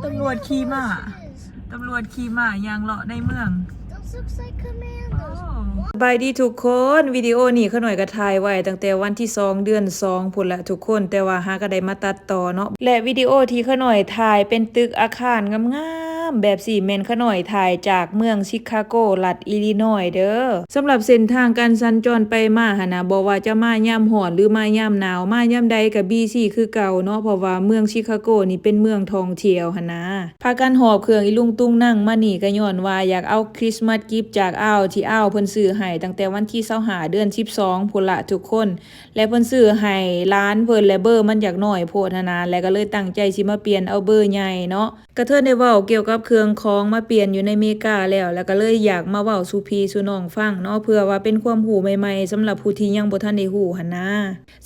ຕຳຫຼວດຂີ່ມ້າ ຕຳຫຼວດຂີ່ມ້າຍ່າງເລາະໃນເມືອງ. Those looks like commandos. ສະບາຍດີທຸກຄົນ, ວິດີໂອນີ້ຂ້ານ້ອຍກໍຖ່າຍໄວ້ຕັ້ງແຕ່ວັນທີສອງ ເດືອນສອງພຸ້ນລະທຸກຄົນ, ແຕ່ວ່າຫາກໍໄດ້ມາຕັດຕໍ່ເນາະ. ແລະ ວິດີໂອທີ່ຂ້ານ້ອຍຖ່າຍເປັນຕຶກອາຄານງາມໆແບບນີ້ ແມ່ນຂ້ານ້ອຍຖ່າຍຈາກເມືອງຊິຄາໂກ ລັດອີລີນອຍເດີ. ສຳລັບເສັ້ນທາງການສັນຈອນໄປມາຫັ້ນນະ, ບໍ່ວ່າຈະມາຍາມຮ້ອນ ຫຼື ມາຍາມໜາວ, ມາຍາມໃດກໍບີຊີຄືເກົ່າເນາະ, ເພາະວ່າເມືອງຊິຄາໂກນີ້ເປັນເມືອງທ່ອງທ່ຽວຫັ້ນນາ. ພາກັນຫອບເຄື່ອງອີລຸງຕຸງນັງມານີ້ ກໍຍ້ອນວ່າຢາກເອົາຄຣິສມາສກິບຈາກອາວ ທີ່ອາວເພິ່ນຊື້ໃຫ້ຕັ້ງແຕ່ວັນທີຊາວຫ້າ ເດືອນສິບສອງພຸ້ນລະທຸກຄົນ, ແລະ ເພິ່ນຊື້ໃຫ້ຫຼານເພິ່ນ ແລະ ເບີມັນຢາກນ້ອຍໂພດຫັ້ນນາ, ແລະ ກໍເລີຍຕັ້ງໃຈຊິມາປ່ຽນເອົາເບີໃຫຍ່ເນາະ. ກະເທີນໄດ້ເວົ້າກ່ຽວກັບເຄື່ອງຂອງມາປ່ຽນຢູ່ໃນເມກາແລ້ວ, ແລ້ວກະເລີຍຢາກມາເວົ້າສູ່ພີ່ສູ່ນ້ອງຟັງເນາະ, ເພື່ອວ່າເປັນຄວາມຮູ້ໃໝ່ໆສຳລັບຜູ້ທີ່ຍັງບໍ່ທັນໄດ້ຮູ້ຫັ້ນນາ.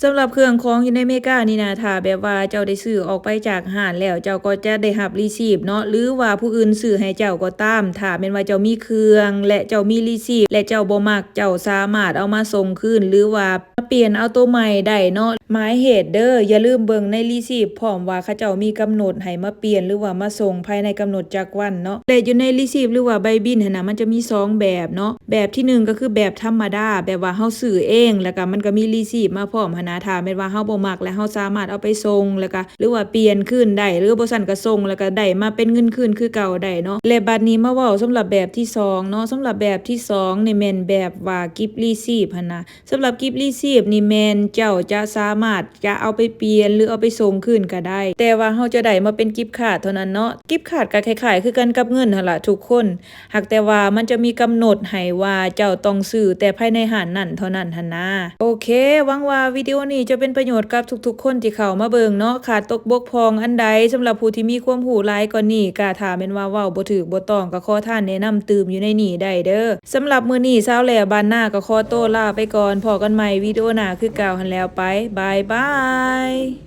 ສຳລັບເຄື່ອງຂອງຢູ່ໃນເມການີ້ນະ, ຖ້າແບບວ່າເຈົ້າໄດ້ຊື້ອອກໄປຈາກຮ້ານແລ້ວ, ເຈົ້າກໍຈະໄດ້ຮັບຣີຊີບເນາະ, ຫຼືວ່າຜູ້ອື່ນຊື້ໃຫ້ເຈົ້າກໍຕາມ, ຖ້າແມ່ນວ່າເຈົ້າມີເຄື່ອງ ແລະ ເຈົ້າມີຣີຊີບ ແລະ ເຈົ້າບໍ່ມັກ, ເຈົ້າສາມາດເອົາມາສົ່ງຄືນ ຫຼືວ່າ ມາປ່ຽນເອົາໂຕໃໝ່ໄດ້ເນາະ. ໝາຍເຫດເດີ, ຢ່າລືມເບິ່ງໃນຣີຊີບພ້ອມວ່າເຂົາເຈົ້າມີກຳນົດໃຫ້ມາປ່ຽນ ຫຼືວ່າມາສົ່ງພາຍໃນກຳນົດຈັກວັນເນາະ. ແລະ ຢູ່ໃນຣີຊີບ ຫຼືວ່າໃບບິນຫັ້ນນະ, ມັນຈະມີສອງແບບເນາະ. ແບບທີໜຶ່ງກໍຄືແບບທຳມະດາ, ແບບວ່າເຮົາຊື້ເອງ ແລ້ວກໍມັນກໍມີຣີຊີບມາພ້ອມຫັ້ນນະ. ຖ້າແມ່ນວ່າເຮົາບໍ່ມັກ ແລ້ວເຮົາສາມາດເອົາໄປສົ່ງ ແລ້ວກໍ ຫຼືວ່າປ່ຽນຄືນໄດ້, ຫຼືບໍ່ຊັ້ນກໍສົ່ງ ແລ້ວກໍໄດ້ມາເປັນເງິນຄືນຄືເກົ່າໄດ້ເນາະ. ແລະ ບັດນີ້ມາເວົ້າສຳລັບແບບທີສອງເນາະ. ສຳລັບແບບທີສອງນີ້ແມ່ນແບບວ່າກິບຣີຊີບຫັ້ນນະ. ສຳລັບກິບຣີຊີບນີ້ແມ່ນເຈົ້າຈະສາມາດຈະເອົາໄປປ່ຽນ ຫຼື ເອົາໄປສົ່ງຄືນກໍໄດ້, ແຕ່ວ່າເຮົາຈະໄດ້ມາເປັນກິບຄາດເທົ່ານັ້ນເນາະ. ກິບຄາດກໍຄ້າຍໆຄືກັນກັບເງິນຫັ້ນລະທຸກຄົນ, ຫາກແຕ່ວ່າມັນຈະມີກຳນົດໃຫ້ວ່າເຈົ້າຕ້ອງຊື້ແຕ່ພາຍໃນຮ້ານນັ້ນເທົ່ານັ້ນຫັ້ນນາ. ໂອເຄ, ຫວັງວ່າວິດີໂອນີ້ຈະເປັນປະໂຫຍດກັບທຸກໆຄົນທີ່ເຂົ້າມາເບິ່ງເນາະ. ຂາດຕົກບົກຜ່ອງອັນໃດ ສຳລັບຜູ້ທີ່ມີຄວາມຮູ້ຫຼາຍກວ່ານີ້, ກະຖ້າແມ່ນວ່າເວົ້າບໍ່ຖືກບໍ່ຕ້ອງ ກໍຂໍທ່ານແນະນຳຕື່ມຢູ່ໃນນີ້ໄດ້ເດີ. ສຳລັບມື້ນີ້ ຊາວແຫຼບ້ານນາກໍຂໍໂຕລາໄປກ່ອນ. ພໍ້ກັນໃໝ່ວິດີໂອໜ້າຄືເກົ່າຫັ້ນແຫຼ້ວ. ໄປ, ບາຍບາຍ.